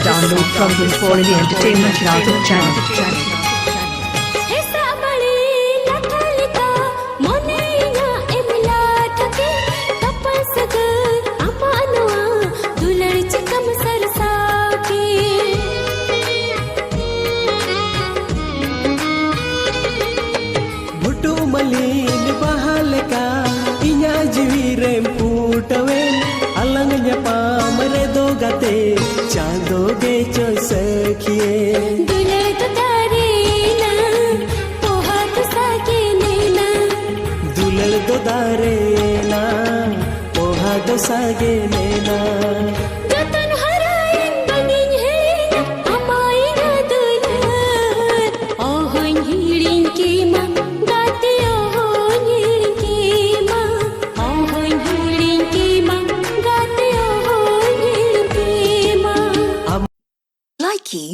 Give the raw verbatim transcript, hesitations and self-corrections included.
Download from Discord Entertainment Channel. ᱦᱮᱥᱟᱜ ᱵᱟᱹᱲᱤ ᱞᱟᱴᱷᱟ ᱞᱮᱠᱟ ᱢᱚᱱᱮ ᱤᱧᱟᱹᱜ ᱮᱢ ᱞᱟᱴᱷᱟ ᱠᱮ, ᱛᱟᱯᱟᱢ ᱥᱟᱹᱜᱟᱹᱭ ᱟᱢᱟᱜ ᱱᱚᱣᱟ ᱫᱩᱞᱟᱹᱲ ᱪᱤᱠᱟᱹᱢ ᱥᱟᱨᱥᱟᱣ ᱠᱮ᱾ ᱵᱷᱩᱴᱩ ᱢᱟᱹᱞᱤᱱ ᱵᱟᱦᱟ ᱞᱮᱠᱟ ᱤᱧᱟᱹᱜ ᱡᱤᱣᱤ ᱨᱮᱢ ᱯᱷᱩᱴᱟᱹᱣᱮᱱ, ᱟᱞᱟᱝ ᱧᱟᱯᱟᱢ ᱨᱮᱫᱚ ᱜᱟᱛᱮ ᱪᱟᱸᱫᱚ ᱜᱮ ᱪᱚᱭ ᱥᱟᱹᱠᱷᱤᱭᱮ᱾ ᱫᱩᱞᱟᱹᱲ ᱫᱚ ᱫᱟᱨᱮᱭᱮᱱᱟ, ᱯᱚᱦᱟ ᱫᱚ ᱥᱟᱜᱮᱱᱮᱱᱟ᱾ ᱫᱩᱞᱟᱹᱲ ᱫᱚ ᱫᱟᱨᱮᱭᱮᱱᱟ, ᱯᱚᱦᱟ ᱫᱚ ᱥᱟᱜᱮᱱᱮᱱᱟ᱾ ᱡᱚᱛᱚᱱ ᱦᱟᱨᱟᱭᱮᱱ ᱵᱟᱝᱤᱧ ᱦᱤᱲᱤᱧᱟ ᱟᱢᱟᱜ ᱤᱧᱟᱹᱜ ᱫᱩᱞᱟᱹᱲ᱾ ᱚᱦᱚᱧ ᱦᱤᱲᱤᱧ ᱠᱮᱢᱟ ᱜᱟᱛᱮ, ᱚᱦᱚᱧ ᱦᱤᱲᱤᱧ ᱠᱮᱢᱟ᱾ ᱚᱦᱚᱧ ᱦᱤᱲᱤᱧ ᱠᱮᱢᱟ ᱜᱟᱛᱮ, ᱚᱦᱚᱧ ᱦᱤᱲᱤᱧ ᱠᱮᱢᱟ᱾ ᱞᱟᱭᱠᱤ